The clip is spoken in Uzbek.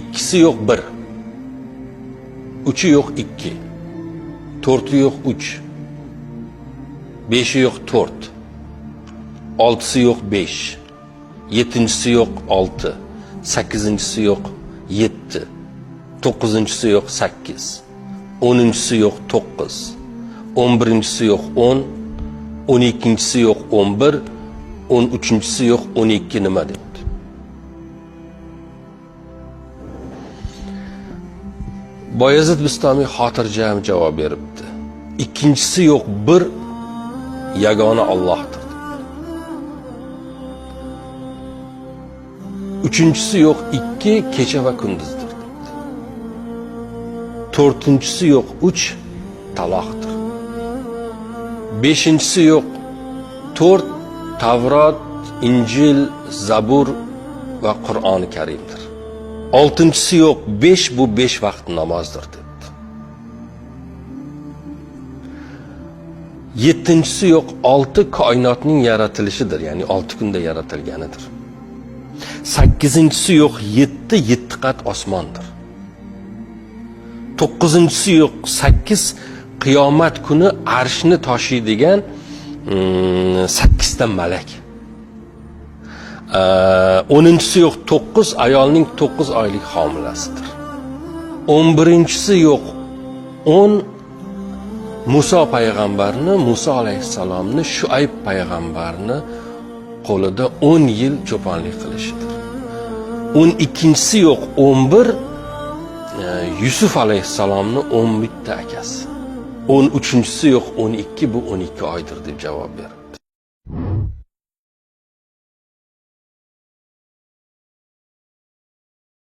Ikkisi yo'q bir, uchi yo'q ikki, to'rti yo'q uch, beshi yo'q to'rt, oltisi yo'q besh, yettinchisi yo'q olti, sakkizinchisi yo'q yetti, to'qqizinchisi yo'q sakkiz, o'ninchisi yo'q to'qqiz, 11inchisi yo'q 10, 12inchisi yo'q 11, 13inchisi yo'q 12 nima debdi. Boyazid Bistomiy xotirjam javob beribdi. Ikkinchisi yo'q bir, yagona Allohdir. Uchinchisi yo'q ikki, kecha va kunduzdir debdi. To'rtinchisi yo'q uch, taloqdir. Beshinchisi yo'q to'rt, Tavrot, Injil, Zabur va Qur'oni Karimdir. Oltinchisi yo'q besh, bu 5 vaqt namozdir debdi. Yettinchisi yo'q olti, koinotning yaratilishidir, ya'ni 6 kunda yaratilganidir. Sakkizinchisi yo'q yetti, 7 qat osmondir. To'qqizinchisi yo'q sakkiz, qiyomat kuni arshni toshiydigan 8 ta malak. 10inchisi yo'q 9, ayolning 9 oylik homilasidir. 11inchisi yo'q 10, Muso payg'ambarni, Muso alayhissalomni Shuayb payg'ambarni qo'lida 10 yil cho'ponlik qilishidir. 12inchisi yo'q 11, Yusuf alayhissalomni 11 ta akasi. 13inchisi yo'q 12, bu 12 oydir deb javob beribdi.